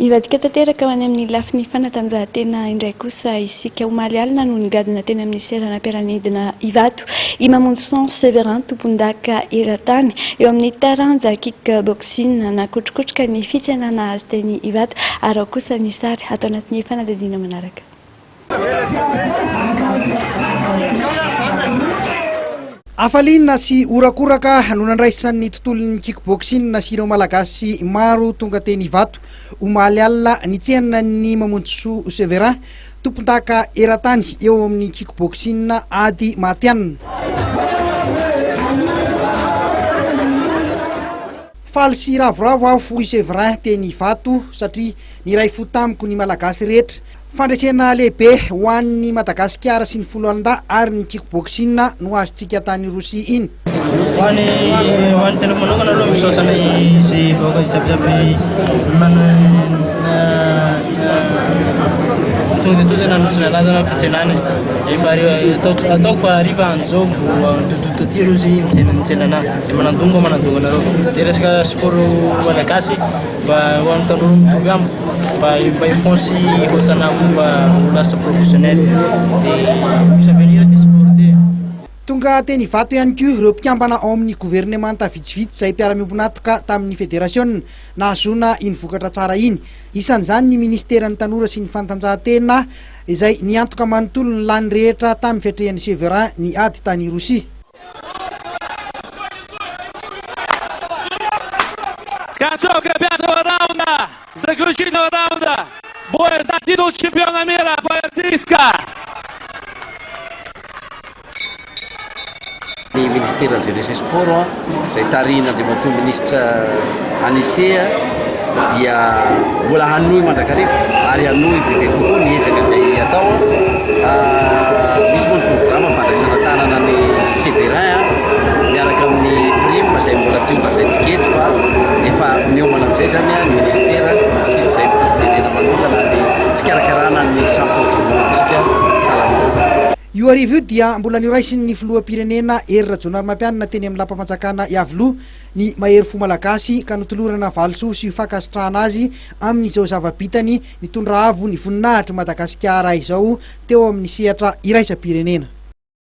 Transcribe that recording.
Hivadika tanteraka ho any amin'ny lafiny fanatanjahantena indray kosa isika. Omaly alina no nigadona teny amin'ny seranam-piaramanidina Ivato i Mamonjison Séverin, tompondaka eran-tany eo amin'ny taranja kick boxing. Nakotrokotroka ny fitsenana azy teny Ivato ary ao kosa ny sary ato anatin'ny fanadihadiana manaraka. Hafaliana sy horakoraka no nandraisan'ny tontolon'ny kick-boxing sy ireo Malagasy maro tonga teny Ivato omaly alina nitsena an'i Mamonjisoa Séverin, tompondaka eran-tany eo amin'ny kick-boxing ady matihanina. Faly sy ravoravo aho hoy Séverin teny Ivato satria niray fo tamiko ny Malagasy rehetra. Fandresena lehibe ho an'i Madagasikara sy ny foloalindahy ary ny kick-boxing no azontsika tany Rosia iny. Ho an'ny ho an'ny tenako manokana aloha misaotra ny izay vahoaka jiabijiaby tonga teto zay nanotsina anazy na fitsenana efa ataoko fa hariva andro zao mbo dododo taty reo zay nitsena nitsena anahy de manandongo manandongo anareo de resaka sport malagasy Mba ho an'ny tanora mitovy amiko mba mba hifonce hihotsana koa mba ho lasa professionnel de misy avenir ty sport ty. Tonga teny Ivato ihany koa ireo mpikambana ao amin'ny governemanta vitsivitsy izay mpiara-miombon'antoka tamin'ny federasiona nahazoana iny vokatra tsara iny. Isan'izany ny minisiteran'ny tanora sy ny fantanjahantena izay niantoka manontolo ny lany rehetra tamin'ny fiatrehan'i Severin ny ady tany Rosia. Концовка пятого раунда, заключительного раунда боя за титул чемпиона мира по Российска. Ny ministeran'ny Jeunesse et Sport izay tarihin'Andriamatoa Minisitra Anise dia mbola hanohy mandrakariva ary hanohy bebe kokoa ny ezaka izay atao. Misy moa ny programa fandraisana tanana ny Séverin miaraka amin'ny prime izay mbola tsy holazaintsika eto fa efa miomana amin'izay izany ny ministera sy izay fijerena manokana ny fikarakarana ny champion du monde-tsika sahala amin'ireo. Io hariva io dia mbola noraisin'ny filoham-pirenena Hery Rajaonarimampianina teny amin'ny lapam-panjakana Iavoloha ny mahery fo malagasy ka notolorana valisoa sy fankasitrahana azy amin'izao zava-bitany nitondra avo ny voninahitr'i Madagasikara izao teo amin'ny sehatra iraisam-pirenena.